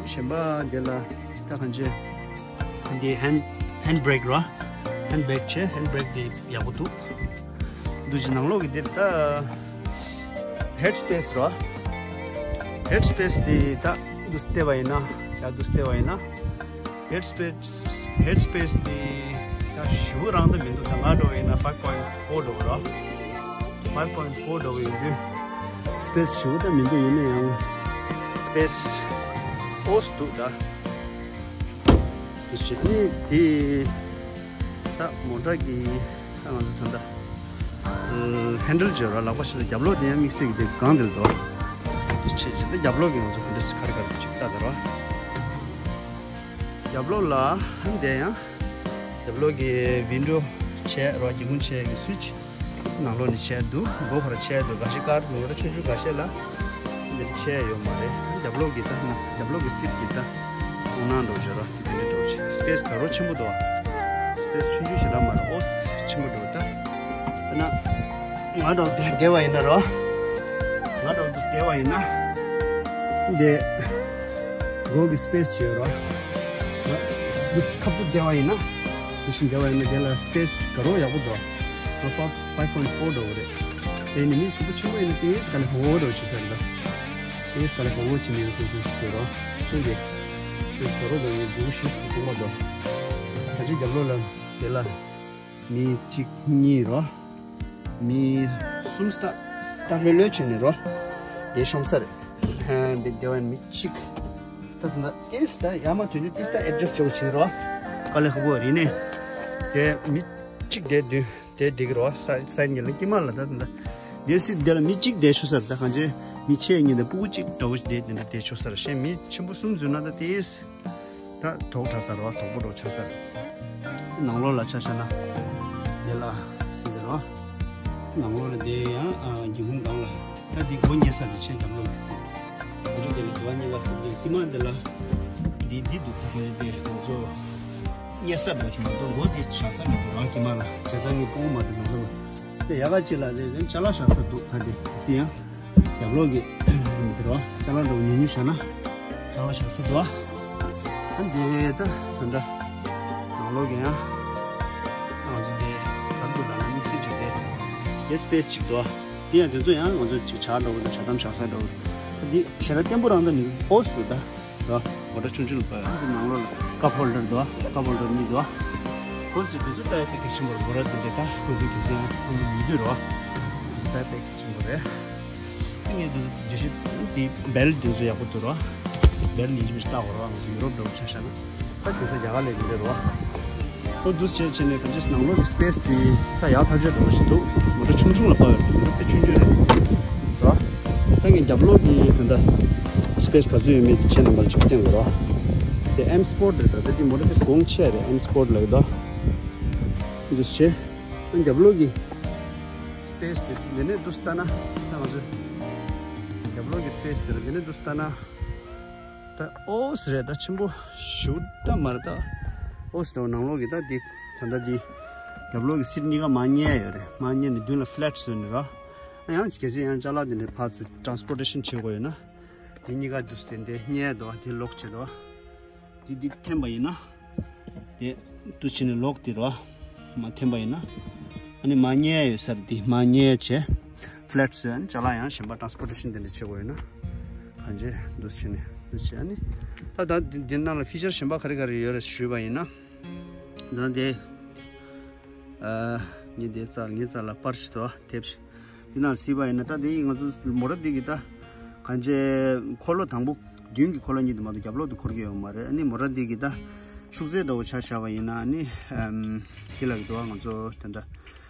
གཞན་པ་འདི་ལ་ད་གང་བྱས། འདི་ཧེན་ཧེན་བྷི་རེག་རོ། ཧེན་བྷི་རེག་བྱས། ཧེན་བྷི་རེག་འདི་ཡག་པོ་འདུག་འདུག་ཅི་ནང་ལོགས་ཀྱི་འདིར་ད་ཧེཌ་སི་པེ་སི་རོ། ཧེཌ་སི་པེ་སི་འདི་ད་འདུག་བལྟས་པ་ཡིན་ན། ཡ་འདུག་བལྟས་པ་ཡིན་ན། ཧེཌ་སི་པེ་སི་ཧེཌ་སི་པེ་སི་དེ་ད་ཞེ་པོ་རང་ད་མི་འདུག་ད་ང་འདྲ་བོ་ཡིན་ན་ཕའིབ་པོའིན་ཕོར་འདྲ་བོ་ར། ཕའིབ་པོའིན་ཕོར་འདྲ་བོ་ཡིན་དུས་སི་པེ་སི་ཞེ་པོ་ད་མི་འདུག་ཡིན་ན་ཡང་སི་པེ་སི་ཨོ་སི་འདུག་ད། དེ་བྱས་ནས་དེ་ད་མོ་ཊ་གི་ད་ང་ཚོ་ད་ལྟ་ཧེན་ཌལ་བརྗོད་ར་ལག་པ་ཞིག་ལ་རྒྱབ་ལོགས་དེ་ཡང་དམིགས་བསལ་གྱི་དེ་གང་དེར་འདུག་དེ་བྱས་ཅི་ད་རྒྱབ་ལོགས་ཀྱི་ང་ཚོ་ཧེན་ཌལ་ཁ་རི་ཁ་རི་ཅིག་ལྟ་དེ་ར། རྒྱབ་ལོགས་ལ་ཧན་དེ་ཡང་རྒྱབ་ལོགས་ཀྱི་ཝིན་ཌོ་བྱས་ར་སྒེའུ་ཁུང་བྱས་ཀྱི་སུ་ཝིཆ་ནང་ལོགས་ནས་བྱས་འདུག་སྒོ་ཕར་བྱས་འདུག་འགའ་ཞིག་ཀར་ནོར་ཆུང་ཆུང་འགའ་ཤས་ལ་འདིར་བྱས་ཡོད་མ་རེད། རྒྱབ་ལོགས་ཀྱི་ད་ན་རྒྱབ་ལོགས་ཀྱི་སིཊ་ཀྱི་ད་ཁོང་ནང་འགྲོ་བྱས་ར། དེ་འདྲ་འགྲོ་བྱས་སི་པེ་སི་ད་རོ་ཆེན་པོ་འདུག་སི་པེ་སི་ཆུང་ཆུང་ཞིག་ལ་མ་རེད། ཨོ་སི་ཆེན་པོ་འདུག་ད་ད་ན་ང་འགྲོ་བསྡད་བསྡད་པ་ཡིན་ན་རོ། ང་འགྲོ་འདུག་བསྡད་པ་ཡིན་ན་འདི་སྒོ་གི་སི་པེ་སི་ཡོད་རོ། ང་འདུག་ཁ་ཐུག་བསྡད་པ་ཡིན་ན་འདུག་བསྡད་པ་ཡིན་ན་དེ་ལ་སི་པེ་སི་ག་རོ་ཡག་པོ་འདུག་ང་ཕའིབ་ཕའིབ་པོའིན་ཕོར་འགྲོ་གི་རེད། དེ་ནི་མི་གཟུགས་པོ་ཆེན་པོ་ཡིན་ན་ཏེས་ག་ལེ་ཧོ་ཧོ་འགྲོ་བྱེད་ས་རེད། ད་ཏེས་ག་ལེ་ཧོ་ཧོ་བྱེད་མི་ཡོད་སེམས་སེམས་ཤིག་འགྲོ་རོ། ཤོད་དེ་སི་པེ་སི་ག་རོ་འདུག་ངའི་གཟུགས་པོ་ཞེ་ཞིག་གི་ཐུག་པ་འདུག་ད་ཅི་རྒྱབ་ལོགས་ལ་དེ་ལ། མི་གཅིག་གཉིས་རོ། མི་གསུམ་ད་ད་ལྷོད་ལྷོད་བྱས་ནས་རོ། དེ་ཤོང་ས་རེད། ཧན་དེ་དེ་བ་མི་གཅིག་ད་ད་ཏིས་ད་ཡ་མ་དུས་ནི་ཏིས་ད་ཨེ་ཌི་ཇ་སི་ཊི་བྱེད་བྱེད་རོ། དཀའ་ལས་ཁག་པོ་རེད་ནས། དེ་མི་གཅིག་དེ་དུས་དེ་འགྲིག་རོ། ས་སའི་ཉིན་ལ་ཀི་མ་ལ་ད་ད་དེ་སི་དེ་ལ་མི་གཅིག་དེ་ཤོ་ས་རེད། ད་གང་ཅི་མི་ཆེ་གཉིས་དེ་སྤུ་གུ་གཅིག་འདྲ་བོ་ཞིག་དེ་དེ་འདྲ་དེ་ཤོ་ས་རེད། གཞན་མི་ཆེན་པོ་གསུམ་འཛུལ་ན་ད་ཏིས། ད་དོག་དྲག་ས་རེད་བ། དོག་པོ་འགྲོ་ཆགས་ས་རེད། ནང་ལོགས་ལ་ཆ་བཞག་ན་དེ་ལ་སྲིད་དེ་རེད་བ། ནང་ལོགས་ལ་དེ་ཡང་ཨ་སྒེའུ་ཁུང་སྒང་ལ་ད་དེ་སྒོ་རྙེད་ས་དེ་ཆེ་རྒྱབ་ལོགས་ཀྱི་ཟེར། ང་ཚོ་དེ་ལ་དུ་བ་གཉིས་ཀ་ཟེར་དེ་དཀྱིལ་མ་འདི་ལ་འདི་འདི་འདུག་དེ་དེ་ང་ཚོ་རྙེད་ས་འདྲ་བྱུང་མ་གཏོགས་སྒོ་དེ་བཞག་ས་མི་འདུག་རང་དཀྱིལ་མ་ལ་བྱས་ཙང་ངས་སྤུ་གུ་མ་དེ་ལོང་ས་མ་དེ་ཡག་ག་ཅིག་ལ་དེ་དེ་ཅ་ལག་བཞག་ས་འདུག་ད་དེ་ཟེར་ཡང་། རྒྱབ་ལོགས་ཀྱི་འདི་རོ་ཅ་ལག་འདྲ་བོ་ཉུང་ཉུང་བཞག་ན་ཅ་ལག་བཞག་ས་འདུག་ཨ་འདི་ད་ད་འདྲ་ནང་ལོགས་ཀྱི་ཡང་ང་ཚོ་འདི་གར་དུ་ལ་ན་དམིགས་བསལ་བྱས་ཏེ་དེ་སི་པེ་སི་ཅིག་འདུག་དེ་ཡང་དེ་ཚོ་ཡང་ང་ཚོ་ཅིག་ཇ་འདྲ་བོ་དང་ཇ་དམ་བཞག་ས་འདྲ་བོ་ད་འདི་ཞེ་དྲག་བརྟན་པོ་རང་ད་ནི་ཨོ་སི་འདུག་ད་རོ་མོ་ཊ་ཆུང་ཆུང་ལ་པ་ཡང་འདི་ནང་ལོགས་ལ་ཀབ་ཧོལ་ཌར་འདུག་ཀབ་ཧོལ་ཌར་གཉིས་འདུག་ཁོ་ཚོ་ཅིག་དེ་ཚོ་ད་ཡང་དཔེ་གལ་ཆེན་པོ་རེད། མོ་ཊ་དེ་འདྲ་ད་ཁོ་ཚོ་གལ་སྲིད་ཡང་ཁོ་ཚོ་ཡོད་དུས་རོ་ད་དཔེ་གལ་ཆེན་པོ་རེད། ངས་འདི་འདྲ་ཞིག་འདི་བེལ་འདི་ཚོ་ཡག་པོ་འདུག་རོ། བེལ་ཡིན་གཅིག་མིན་གཅིག་བཏགས་དགོས་རོ། ང་ཚོ་ཡུ་རོབ་འདྲ་བོ་ཆ་བཞག་ན་ད་དེང་སང་རྒྱ་གར་ལས་ཀྱི་རེད་རོ། ཨོ་འདུག་སེ་བྱས་བྱས་ནས་གང་ཅི་ནང་ལོགས་ཀྱི་སི་པེ་སི་འདི་ད་ཡག་ཐག་ཆོད་འདྲ་བོ་ཞིག་འདུག་མོ་ཊ་ཆུང་ཆུང་ལ་དཔག་ཡོད་རེད། མོ་ཊ་དཔེ་ཆུང་ཆུང་རེད་རོ། ད་ངས་རྒྱབ་ལོགས་ཀྱི་ད་ལྟ་སི་པེ་སི་ག་ཚོད་ཡོད་མེད་དེ་ཁྱེད་རྣམ་པར་ཅིག་བསྟན་དགོས་རོ། དེ་ཨེམ་སི་པོར་ཊི་རེད། ད་ལྟ་འདི་མོ་ཊ་དེ་གོང་ཆེ་རེད། ཨེམ་སི་པོར་ཊི་ལབ་ཀྱི་འདུག་འདུག་སེ་བྱས་ཨ་རྒྱབ་ལོགས་ཀྱི་སི་པེ་སི་དེ་འདི་ནས་འདུག་སེ་ལྟ་ན་ད་ང་ཚོས་རྒྱབ་ལོགས་ཀྱི་སི་པེ་སི་དེ་ལ་འདི་ནས་འདུག་སེ་ལྟ་ན་ད་ཨོ་སི་རེད། ད་ཆེན་པོ་ཞེ་དྲག་མ་རེད། ད་ཨོ་སི་རེད། ནང་ལོགས་ཀྱི་ད་འདི་ད་ལྟ་འདི་རྒྱབ་ལོགས་ཀྱི་སིཊ་གཉིས་ཀ་མར་བསྙལ་ཡོད་རེད། མར་བསྙལ་ནས་མདུན་ལ་ཕི་ལེ་ཊི་བཟོས་ནས་ར། ཨ་ཡང་གལ་སྲིད་ཡང་ཅ་ལག་དེ་འདྲ་ཕར་ཚུར་ཊེ་རན་སི་པོར་ཊེ་ཤན་བྱེད་དགོས་ཡོད་ན་དེ་གཉིས་ཀ་འདུག་སེ་དེ་འདྲ་བསྙལ་འདུག་དེ་ལོག་བྱེད་འདུག་དེ་འདི་འཐེན་པ་ཡིན་ན། དེ་འདུག་སེ་བྱས་ནས་ལོག་དེ་རོ། མར་འཐེན་པ་ཡིན་ན། ཨ་ནི་མར་བསྙལ་ཡོད་ས་རེད། དེ་མར་བསྙལ་བྱས་ཕི་ལེ་ཊི་བཟོས། ཨ་ནི་ཅ་ལག་ཡང་གཞན་པ་ཊེ་རན་སི་པོར་ཊེ་ཤན་དེ་འདྲ་བྱེད་དགོས་ཡོད་ན། གང་བྱས་འདུག་སེ་བྱས་ནས་འདུག་སེ་བྱས། ཨ་ནི་ད་ད་འདི་འདི་ནང་ལ་ཕི་ཅར་གཞན་པ་ག་རེ་ག་རེ་ཡོད་རེད་ཞུས་པ་ཡིན་ན། ད་དེ་ཨ་ངས་དེ་རྩ་ལ་ངའི་རྩ་ལ་པར་ཞིག་འདུག་དེབ་ཞིག་འདི་ནང་གཟིགས་པ་ཡིན་ན་ད་དེ་ང་ཚོ་མོ་ཊ་འདི་གི་ད་གང་བྱས་འཁོར་ལོ་དང་པོ་མདུན་གྱི་འཁོར་ལོ་གཉིས་དེ་མ་གཏོགས་རྒྱབ་ལོགས་དེ་འཁོར་གྱི་ཡོད་མ་རེད། ཨ་ནི་མོ་ཊ་འདི་གི་ད་ཤུགས་ཚད་འདྲ་བོ་ཆ་བཞག་པ་ཡིན་ན་ཨ་ནི་ཨམ་དེ་ལ་གི་འདུག་ང་ཚོ་ད་ད་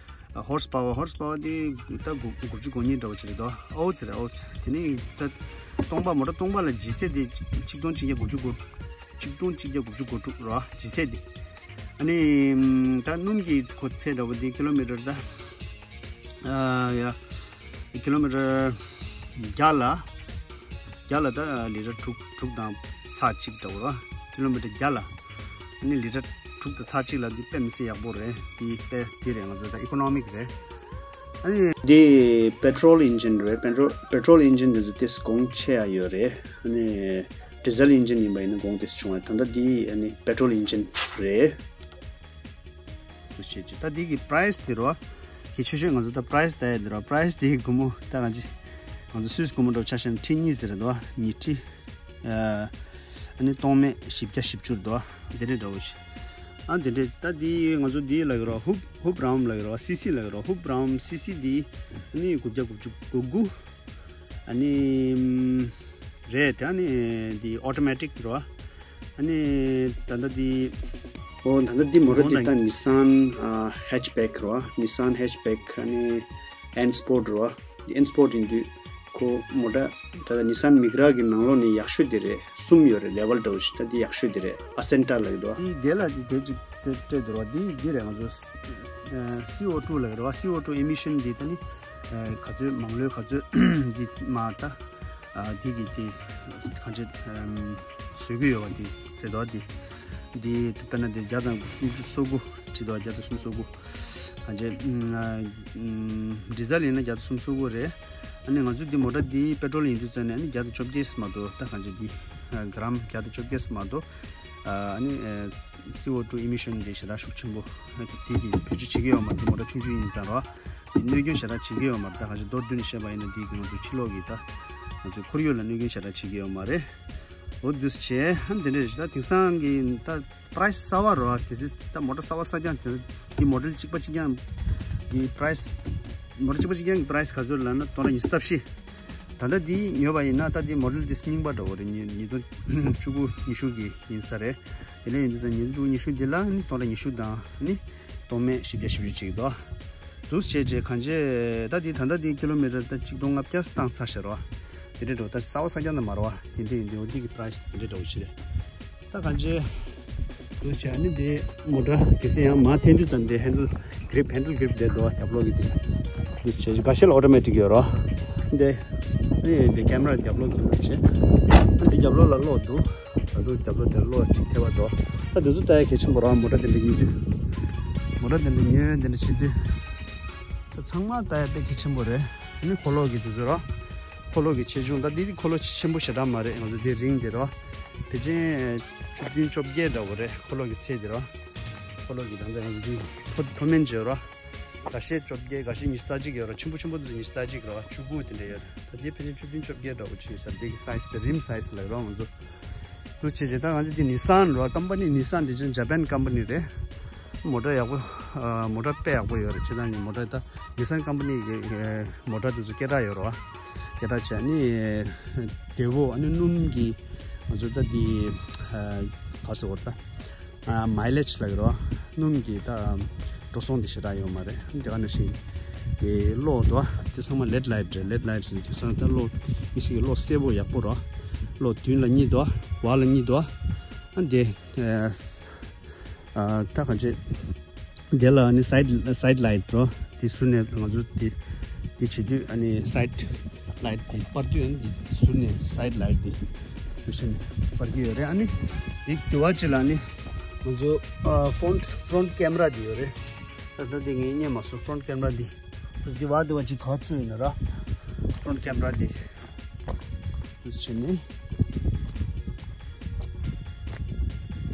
ཧོར་སི་པ་ཝར་ཧོར་སི་པ་ཝར་དེ་ད་དགུ་དགུ་བཅུ་གོ་གཉིས་འདྲ་བོ་ཅིག་རེད་འདུག་ཨོ་ཙི་རེད། ཨོ་ཙི་དེ་ནི་ད་སྟོང་པ་མོ་ཊ་སྟོང་པ་ལ་ལྗིད་ཚད་དེ་ཆིག་སྟོང་གཅིག་བརྒྱ་དགུ་བཅུ་གོ་གཅིག་སྟོང་གཅིག་བརྒྱ་དགུ་བཅུ་གོ་དྲུག་རེད་བ། ལྗིད་ཚད་དེ། ཨ་ནི་ད་སྣུམ་གྱི་གོ་ཚད་འདྲ་བོ་དེ་ཀི་ལོ་མི་ཊར་ད་ཨ་ཡ་ཀི་ལོ་མི་ཊར་བརྒྱ་ལ་བརྒྱ་ལ་ད་ལི་ཊར་དྲུག་དྲུག་དང་ཚེག་གཅིག་འདྲ་བོ་རེད་བ། ཀི་ལོ་མི་ཊར་བརྒྱ་ལ་ཨ་ནི་ལི་ཊར་དྲུག་དང་ཚེག་གཅིག་ལ་འདི་དཔེ་མི་སྲིད་ཡག་པོ་རེད། འདི་དཔེ་འདི་རེད། ང་ཚོ་ད་ཨི་ཀོ་ནོ་མིག་རེད། ཨ་ནི་འདི་པེ་ཊོལ་ཨིན་ཇིན་རེད། པེ་ཊོལ་པེ་ཊོལ་ཨིན་ཇིན་འདི་ཚོ་ཏོག་ཙམ་གོང་ཆེ་ཡ་ཡོད་རེད། ཨ་ནི་ཌི་ཟལ་ཨིན་ཇིན་ཡིན་པ་ཡིན་ན་གོང་ཏོག་ཙམ་ཆུང་བ་རེད། ད་ལྟ་འདི་ཨ་ནི་པེ་ཊོལ་ཨིན་ཇིན་རེད། ད་འདི་གི་པ་རའི་སི་དེ་རོ། གལ་ཆེ་ཤོས་ང་ཚོ་ད་པ་རའི་སི་ལྟ་ཡ་དེ་རོ། པ་རའི་སི་དེ་གི་སྒོར་མོ་ད་གང་ཅི་ང་ཚོ་སུད་སི་སྒོར་མོ་འདྲ་བོ་ཆ་བཞག་ན་ཁྲི་གཉིས་ཟེར་རེད་དོ། ཉིས་ཁྲི། ཨ་ནི་སྟོང་མེད་བཞི་བརྒྱ་བཞི་བཅུ་རེད་དོ། དེ་འདྲ་འདྲ་བོ་ཞིག་ཨ་དེ་འདྲ་ད་འདི་ང་ཚོ་འདི་ལབ་ཀྱི་རོ། ཧུབ་ཧུབ་རམ་ལབ་ཀྱི་རོ། སི་སི་ལབ་ཀྱི་རོ། ཧུབ་རམ་སི་སི་འདི་ཨ་ནི་དགུ་བརྒྱ་དགུ་བཅུ་གོ་དགུ། ཨ་ནི་རེད་དེ། ཨ་ནི་འདི་ཨོ་ཊོ་མེ་ཊིག་རོ། ཨ་ནི་ད་ལྟ་འདི་ཨོ་ད་ལྟ་འདི་མོ་ཊ་འདི་ད་ནི་སན་ཧེ་ཆི་བེག་རོ། ནི་སན་ཧེ་ཆི་བེག་ཨ་ནི་ཨེན་སི་པོར་ཊི་རོ། ཨེན་སི་པོར་ཊི་ཡིན་དུས་ཁོ་མོ་ཊ་ད་ལྟ་ནི་སན་མི་གྷ་ར་གི་ནང་ལོགས་ནས་ཡག་ཤོས་དེ་རེད། གསུམ་ཡོད་རེད། ལེ་ཝལ་འདྲ་བོ་ཞིག་ད་འདི་ཡག་ཤོས་དེ་རེད། ཨ་སེན་ཊ་ལབ་ཀྱི་འདུག་འདི་དེ་ལ་འདི་དེ་ཅིག་དེ་སྤྲད་འདུག་རོ། འདི་འདི་རེད། ང་ཚོ་སི་ཨོ་ཊུ་ལབ་ཀྱི་རེད་བ། སི་ཨོ་ཊུ་ཨི་མི་ཤན་འདི་ད་ནི་ག་ཚོད་མང་ལོས་ག་ཚོད་འདི་མ་ད་འདི་གི་དེ་གང་བྱེད་བཟོ་གི་ཡོད་བ། འདི་དེ་དོ་འདི་འདི་དཔེར་ན་འདི་བརྒྱ་དང་སུམ་ཅུ་སོ་དགུ་བྲིས་འདུག་བརྒྱ་དང་སུམ་ཅུ་སོ་དགུ། གང་བྱེད། ཌི་ཟལ་ཡིན་ན་བརྒྱ་དང་སུམ་ཅུ་སོ་དགུ་རེད། ཨ་ནི་ང་ཚོ་འདི་མོ་ཊ་འདི་པེ་ཊོལ་ཡིན་དུས་ཙང་ནས་ཨ་ནི་བརྒྱ་དང་བཅོ་བརྒྱད་མ་གཏོགས་ད་གང་བྱེད་འདི་གྷ་རམ་བརྒྱ་དང་བཅོ་བརྒྱད་མ་གཏོགས་ཨ་ནི་སི་ཨོ་ཊུ་ཨི་མི་ཤན་འདི་ཞེ་དྲག་ཤུགས་ཆེན་པོ་དེ་གི་བེད་སྤྱོད་བྱེད་ཀྱི་ཡོད་མ་རེད། འདི་མོ་ཊ་ཆུང་ཆུང་ཡིན་ཙང་རོ། འདི་གནོད་སྐྱོན་ཞེ་དྲག་བྱེད་ཀྱི་ཡོད་མ་རེད། ད་གང་བྱེད་མདོར་བསྡུས་ནས་བཤད་པ་ཡིན་ན་འདི་གི་ང་ཚོ་ཕྱི་ལོགས་ཀྱི་ད་ང་ཚོའི་ཁོར་ཡུག་ལ་གནོད་སྐྱོན་ཞེ་དྲག་བྱེད་ཀྱི་ཡོད་མ་རེད། འོ་འདུག་སེ་བྱས་ཨ་འདི་འདྲ་རེད། ད་དེང་སང་གི་ད་པ་རའི་སི་གསར་པ་རོ། གལ་སྲིད་ད་མོ་ཊ་གསར་པ་གསར་རྐྱང་དེ་འདི་མོ་ཌེལ་གཅིག་པ་གཅིག་རྐྱང་གི་པ་རའི་སི་མོ་ཊ་གཅིག་པ་གཅིག་རྐྱང་གི་པ་རའི་སི་ག་ཚོད་ལབ་ན་སྟོང་ཕྲག་ཉི་ཤུ་རྩ་བཞི། ད་ལྟ་འདི་ཉོས་པ་ཡིན་ན་ད་འདི་མོ་ཌེལ་འདི་རྙིང་པ་འདྲ་བོ་རེད། ཉིས་ཉིས་སྟོང་བཅུ་དགུ་ཉི་ཤུ་གི་ཡིན་ས་རེད། དེ་ནས་ཡིན་དུས་ཙང་ཉིས་སྟོང་བཅུ་དགུ་ཉི་ཤུ་འདི་ལ་ནི་སྟོང་ཕྲག་ཉི་ཤུ་དང་ནི་སྟོང་མེད་བཞི་བརྒྱ་བཞི་བཅུ་ཅིག་འདུག་འདུག་སེ་བྱས་རྗེས་གང་བྱེད་ད་འདི་ད་ལྟ་འདི་ཀི་ལོ་མི་ཊར་ད་གཅིག་སྟོང་ལྔ་བརྒྱ་བཏང་ཚར་ཤག་རོ། དེ་འདྲའི་འགྲོ་ད་གསར་པ་གསར་རྐྱང་ད་མ་རེད་བ། དེ་འདྲ་ཡིན་དུས་འོ་འདི་གི་པ་རའི་སི་དེ་འདྲ་འདྲ་བོ་ཞིག་རེད། ད་གང་བྱེད། འདུག་སེ་བྱས་ཨ་ནི་འདི་མོ་ཊ་གལ་སྲིད་ཡང་མར་འཐེན་དུས་ཙམ་འདི་ཧེན་ཌལ་གྷི་རིབ་ཧེན་ཌལ་གྷི་རིབ་བསྡད་འདུག་བ། རྒྱབ་ལོགས་ཀྱི་འདི། བྱས་འགའ་ཤས་ལ་ཨོ་ཊོ་མེ་ཊིག་ཡོད་རོ། འདི་ནི་འདི་ཀེམ་ར་རྒྱབ་ལོགས་ཀྱི་ལུགས་བྱས། ཨ་འདི་རྒྱབ་ལོགས་ལ་གློག་འདུག་ད་དུང་རྒྱབ་ལོགས་དེ་གློག་གཅིག་ཐེབས་པ་འདུག་ད་འདི་ཚོ་ལྟ་ཡ་གལ་ཆེན་པོ་རོ། མོ་ཊ་དེ་འདྲ་ཉོ་དུས། མོ་ཊ་དེ་འདྲ་ཉོས་དེ་འདྲ་བྱེད་དུས། ད་ཚང་མ་ལྟ་ཡ་དཔེ་གལ་ཆེན་པོ་རེད། ཨ་ནི་འཁོར་ལོ་གི་དུས་ཚོད་རོ། འཁོར་ལོ་གི་ཆེ་ཆུང་། ད་འདི་འཁོར་ལོ་ཆེན་པོ་ཞེ་དྲག་མ་རེད། ང་ཚོ་འདི་རིང་འདི་རོ། ཕལ་ཆེར་བཅུ་བདུན་བཅོ་བརྒྱད་འདྲ་བོ་རེད། འཁོར་ལོ་གི་ཚད་འདི་རོ། འཁོར་ལོ་གི་ད་ལྟ་ང་ཚོ་འདི་མཐོ་མཐོ་དམན་བྱས་རོ། འགའ་ཤས་བཅོ་བརྒྱད། འགའ་ཤས་ཉི་ཤུ་རྩ་གཅིག་ཡོད་རོ། ཆེན་པོ་ཆེན་པོ་འདི་ཉི་ཤུ་རྩ་གཅིག་རོ། བཅུ་དགུ་དེ་འདྲ་ཡོད། ད་འདི་ཕལ་ཆེར་བཅུ་བདུན་བཅོ་བརྒྱད་འདྲ་བོ་ཅིག་ཡོད་ས། འདི་གི་སའི་ཛི་དེ་རིམ་སའི་ཛི་ལབ་རོ་ང་ཚོ། འདུག་བྱས་རྗེས་ད་ང་ཚོ་འདི་ནི་སན་རོ། ཀམ་པ་ནི་ནི་སན་འདི་ཅན་ཇ་པན་ཀམ་པ་ནི་རེད། མོ་ཊ་ཡག་པོ། ཨ་མོ་ཊ་དཔེ་ཡག་པོ་ཡོད་རེད། བྱས་ཙང་ནི་མོ་ཊ་ད་ནི་སན་ཀམ་པ་ནི་གི་ཨེ་མོ་ཊ་དེ་ཚོ་སྐད་གྲགས་ཡོད་རེད་བ། སྐད་གྲགས་བྱས་ནི་བདེ་བོ། ཨ་ནི་སྣུམ་གྱི་ང་ཚོ་ད་འདི་ཨ་ག་ཟེར་བ་ད་ཨ་མའི་ལེཇ་ལབ་ཀྱི་རེད་བ། སྣུམ་གྱི་ད་འགྲོ་སོང་དེ་ཞེ་དྲག་ཡོད་མ་རེད། དེ་ག་ནང་བཞིན་གྱི་གློག་འདུག་བ། དེ་ཚང་མ་ལེ་ཌི་ལའི་ཊི་རེད། ལེ་ཌི་ལའི་ཊི་ཟེར་དུས་ཙང་ད་གློག་མི་ཞིག་གི་གློག་གསལ་པོ་ཡག་པོ་རེད་བ། གློག་མདུན་ལ་གཉིས་འདུག་བ། འོག་ལ་གཉིས་འདུག་བ། ཨ་འདི། ཨ་ད་གང་བྱེད། དེ་ལ་ནི་སའི་ཌི་སའི་ཌི་ལའི་ཊི་རོ། དེ་ཟུར་ནས་ང་ཚོ་དེ་དེ་བྱེད་དུས་ཨ་ནི་སའི་ཌི་ལའི་ཊི་དེ་སྤར་དུས་ཨ་ནི་དེ་ཟུར་ནས་སའི་ཌི་ལའི་ཊི་དེ་དེ་བྱས་ནས་སྤར་གྱི་ཡོད་རེད། ཨ་ནི་དེ་དེ་བ་ཅི་ལ་ནི་ང་ཚོ་ཨ་ཕོན་ཕོན་ཊི་ཀེམ་ར་དེ་ཡོད་རེད། ད་ལྟ་དེ་ངས་རྙེད་མ་སོང་། ཕོན་ཊི་ཀེམ་ར་དེ་དེ་བ་དེ་བ་ཅི་ག་བ་ཚུད་ཡོད་ན་ར། ཕོན་ཊི་ཀེམ་ར་དེ། དུས་ཕྱིན་ནས།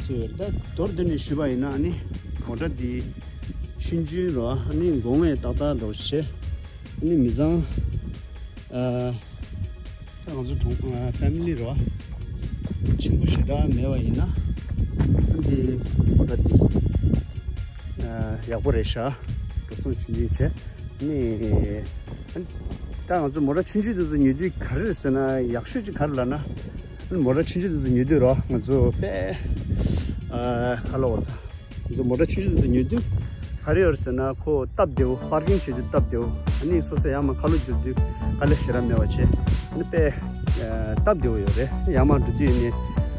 ཚོས་ད་མདོར་བསྡུས་ནས་ཞུས་པ་ཡིན་ན་ཨ་ནི་མོ་ཊ་འདི་ཆུང་ཆུང་རོ། ཨ་ནི་གོང་བའི་ཏག་ཏག་འདྲ་བོ་ཞིག་བྱས། ཨ་ནི་མི་ཚང་ཨ་ད་ང་ཚོ་གྲོང་ཨ་ཕེ་མི་ལི་རོ། ཆེན་པོ་ཞེ་དྲག་མེད་པ་ཡིན་ན་ཨ་འདི་མོ་ཊ་འདི་ཨ་ཡག་པོ་རེད་ཤག་འགྲོ་སོང་ཆུང་ཆུང་བྱས། ཨ་ནི། ད་ང་ཚོ་མོ་ཊ་ཆུང་ཆུང་དེ་ཚོ་ཉོ་དུས་ག་རེ་རེད་ཟེར་ན། ཡག་ཤོས་ཅིག་ག་རེ་ལབ་ན། མོ་ཊ་ཆུང་ཆུང་དེ་ཚོ་ཉོ་དུས་རོ། ང་ཚོ་དཔེ་ཨ་ག་ལབ་དགོས་རེད། ང་ཚོ་མོ་ཊ་ཆུང་ཆུང་དེ་ཚོ་ཉོ་དུས་ག་རེ་ཡོད་རེད་ཟེར་ན། ཁོ་སྟབས་བདེ་བོ། པར་ཀིང་བྱེད་དུས་སྟབས་བདེ་བོ། ཨ་ནི་སོ་སོ་ཡར་མར་ཁ་ལོ་བསྒྱུར་དུས་དཀའ་ལས་ཞེ་དྲག་མེད་པ་བྱས། ཨ་ནི་དཔེ་ཨ་སྟབས་བདེ་བོ་ཡོད་རེད། ཡར་མར་འགྲོ་དུས་ནི་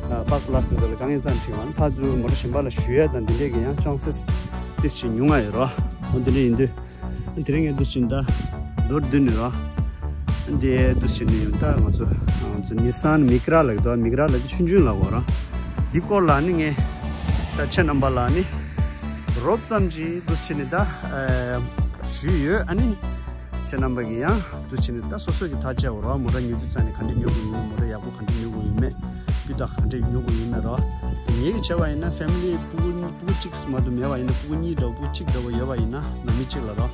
ཨ་པཱར་ཀི་ལ་སོགས་ལ་དཀའ་ངལ་ཙམ་འཕྲད་ཀྱང་ཕར་ཚུར་མོ་ཊ་གཞན་པ་ལ་གཞུ་ཡ་དང་དེ་འདྲས་ཀྱི་ཡང་ཅན་སེ་སི་ཏོག་ཙམ་ཉུང་ང་ཡོད་རེད། འོ་དེ་འདྲས་ཡིན་དུས། དེ་རིང་ངས་འདུག་ཕྱིན་ད་མདོར་བསྡུས་ནས་རོ། འདི་འདུག་ཕྱིན་ནས་ད་ང་ཚོ་ང་ཚོ་ནི་སན་མི་ཀྲ་ལབ་ཀྱི་འདུག་མི་ཀྲ་ལབ་ཀྱི་ཆུང་ཆུང་ལབ་དགོས་རོ། འདི་སྐོར་ལ་ནི་ངས་ད་ཁྱེད་རྣམ་པ་ལ་ནི་རོབ་ཙམ་ཅིག་འདུག་ཕྱིན་ནས་ད་ཞུས་ཡོད། ཨ་ནི་ཁྱེད་རྣམ་པ་གིས་ཡང་འདུག་ཕྱིན་ནས་ད་སོ་སོ་གི་ཐག་བཅད་དགོས་རོ། མོ་ཊ་ཉོ་དུས་ཙམ་ནས་ག་འདྲ་ཉོ་དགོས་ཡོད་མེད། མོ་ཊ་ཡག་པོ་ག་འདྲ་ཉོ་དགོས་ཡོད་མེད། སྤུས་དག་ག་འདྲ་ཉོ་དགོས་ཡོད་མེད་རོ། དེ་ངེད་ཀྱིས་བྱས་པ་ཡིན་ན་ཕེ་མི་ལི་སྤུ་གུ་སྤུ་གུ་གཅིག་མ་གཏོགས་མེད་པ་ཡིན་ན། སྤུ་གུ་གཉིས་འདྲ་བོ་སྤུ་གུ་གཅིག་འདྲ་བོ་ཡོད་པ་ཡིན་ན། ནང་མི་གཅིག་ལ་རོ།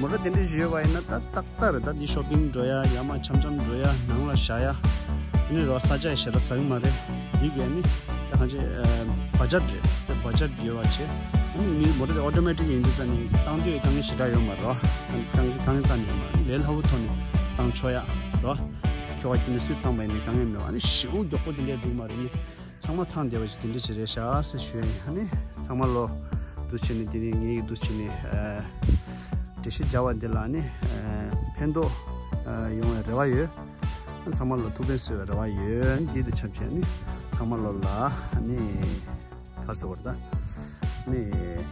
མོ་ཊ་དེ་འདྲ་ཞིག་ཡོད་པ་ཡིན་ན་ད་ཏག་ཏག་རེད། ད་འདི་ཤོ་པིང་འགྲོ་ཡ། ཡར་མར་འཆམ་འཆམ་འགྲོ་ཡ། ནང་ལ་བཞག་ཡ། དེ་ནས་རོ་ས་ཆ་ཡི་ཞེ་དྲག་ཟ་གི་མ་རེད། འདི་གས་ནི་ད་གང་ཅི་བ་ཇེཊ་རེད། ད་བ་ཇེཊ་ཡོད་པ་བྱས། ཨ་ནི་མི་མོ་ཊ་དེ་ཨོ་ཊོ་མེ་ཊིག་ཡིན་དུས་ཙང་ནི་བཏང་དུས་དཀའ་ངལ་ཞེ་དྲག་ཡོད་མ་རེད། དཀའ་ངལ་དཀའ་ངལ་རྩ་ནས་ཡོད་མ་རེད། ལས་སླ་བོ་ཐོག་ནས་བཏང་ཆོག་ཡ་རོ། ཁྱོ་ག་ཁྱེད་ནས་སུས་བཏང་པ་ཡིན་ནའི་དཀའ་ངལ་མེད་པ། ཨ་ནི་ཞེ་པོ་མགྱོགས་པོ་དེ་འདྲས་འགྲིག་མ་རེད། ནི་ཚང་མ་ཚང་བསྡད་པ་ཞིག་དེ་འདྲས་ཞིག་རེད་ཤག་ཟེར་ཞུ་ཡ་ཡིན། ཨ་ནི་ཚང་མ་ལོ་འདུག་ཕྱིན་ནས་དེ་ནས་ངེད་ཀྱི་འདུག་ཕྱིན་ནས་ཨ་འགྲེལ་བཤད་རྒྱག་པ་འདི་ལ་ནི་ཨ་ཕན་ཐོགས་ཨ་ཡོང་བའི་རེ་བ་ཡོད། ཚང་མ་ལ་ཐུགས་ཕན་གསོས་པའི་རེ་བ་ཡོད། འདི་དང་ཆབས་ཅིག་ནི་ཚང་མ་ལོ་ལ་ནི་ག་རེ་ཟེར་དགོས་རེད་ད། ནི་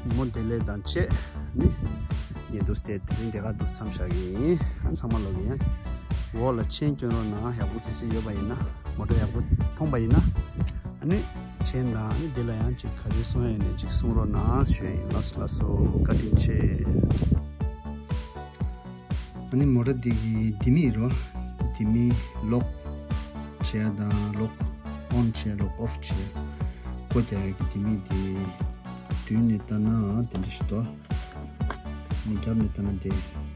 ཉིན་མོ་བདེ་ལེགས་དང་བཅས་ནི་ངས་འདུག་སེ་དེ་རིང་འདི་ག་འདུག་མཚམས་བཞག་གི་ཡིན། ཚང་མ་ལོ་གི་ཡང་འོག་ལ་མཆན་སྐྱོན་རོགས་གནང་། ཡག་པོ་གལ་སྲིད་ཡོད་པ་ཡིན་ན། མོ་ཊ་ཡག་པོ་མཐོང་པ་ཡིན་ན། ཨ་ནི་མཆན་དང་ནི་འདི་ལ་ཡང་ཅིག་ག་རེ་གསུང་ཡ་ཡིན་ནའི་ཅིག་གསུང་རོགས་གནང་ཞུ་ཡ་ཡིན། ལགས་སོ་ལགས་སོ། བཀའ་དྲིན་ཆེ། ཨ་ནི་མོ་ཊ་འདི་གི་ལྡེ་མིག་རོ། ལྡེ་མིག་ལོག་བྱས་དང་ལོག་ཨོན་བྱས་ལོག་ཨོཕ་བྱས། སྒོ་རྒྱག་ཡག་གི་ལྡེ་མིག་འདི་མདུན་ནས་ལྟ་ན་དེ་འདྲ་ཞིག་འདུག་ནི་རྒྱབ་ནས་ལྟ་ན་འདི་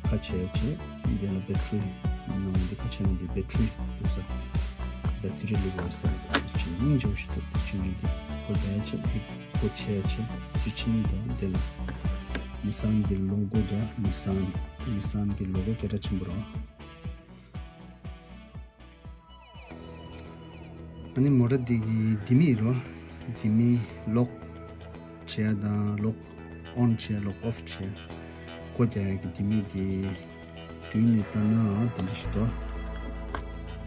ཁ་ཕྱེ་བྱས། འདི་ལ་བེ་ཊི་རི་ནང་འདི་ཁ་ཕྱེ་ན་འདི་བེ་ཊི་རི་འདུག་ས། བེ་ཊི་རི་ལུག་པ་ས་ཆེན་སྙིང་རྗེ་པོ་ཞིག་འདུག་དེ་ཆུང་ཆུང་འདི་སྒོ་རྒྱག་ཡག་བྱས། འདི་སྒོ་ཕྱེ་བྱས་ཚུལ་ཆེན་དང་དེ་ལ་ནི་སན་གྱི་ལོ་གོ་དང་ནི་སན་ནི་སན་གྱི་ལོ་གོ་སྐད་གྲགས་ཆེན་པོ་རེད། ཨ་ནི་མོ་ཊ་འདི་གི་ལྡེ་མིག་རོ། ལྡེ་མིག་ལོག་བྱས་དང་ལོག་ཨོན་བྱས་ལོག་ཨོཕ་བྱས། སྒོ་རྒྱག་ཡག་གི་ལྡེ་མིག་འདི་མདུན་ནས་ལྟ་ན་དེ་འདྲ་ཞིག་འདུག་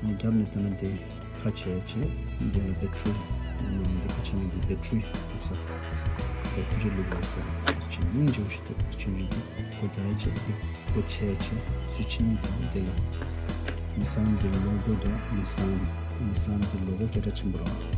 ནི་རྒྱབ་ནས་ལྟ་ན་འདི་ཁ་ཕྱེ་བྱས། འདི་ལ་བེ་ཊི་རི་ནང་འདི་ཁ་ཕྱེ་ན་འདི་བེ་ཊི་རི་འདུག་ས། ཁོ་རེ་ལུག་ལོ་ས་ཆེན་མིང་བརྗོད་ཤི་ཏེ་ཆུ་ཡི་གི་ཁོ་རྒྱ་ཡི་ཆེ་གི་ཁོ་ཆེ་ཆེ་སུ་ཆེ་ནི་དང་དེ་ལ་མི་སང་གི་ལོ་གོ་དེ་མི་སང་མི་སང་གི་ལོ་གོ་སྐད་གྲགས་ཆེན་པོ་རང་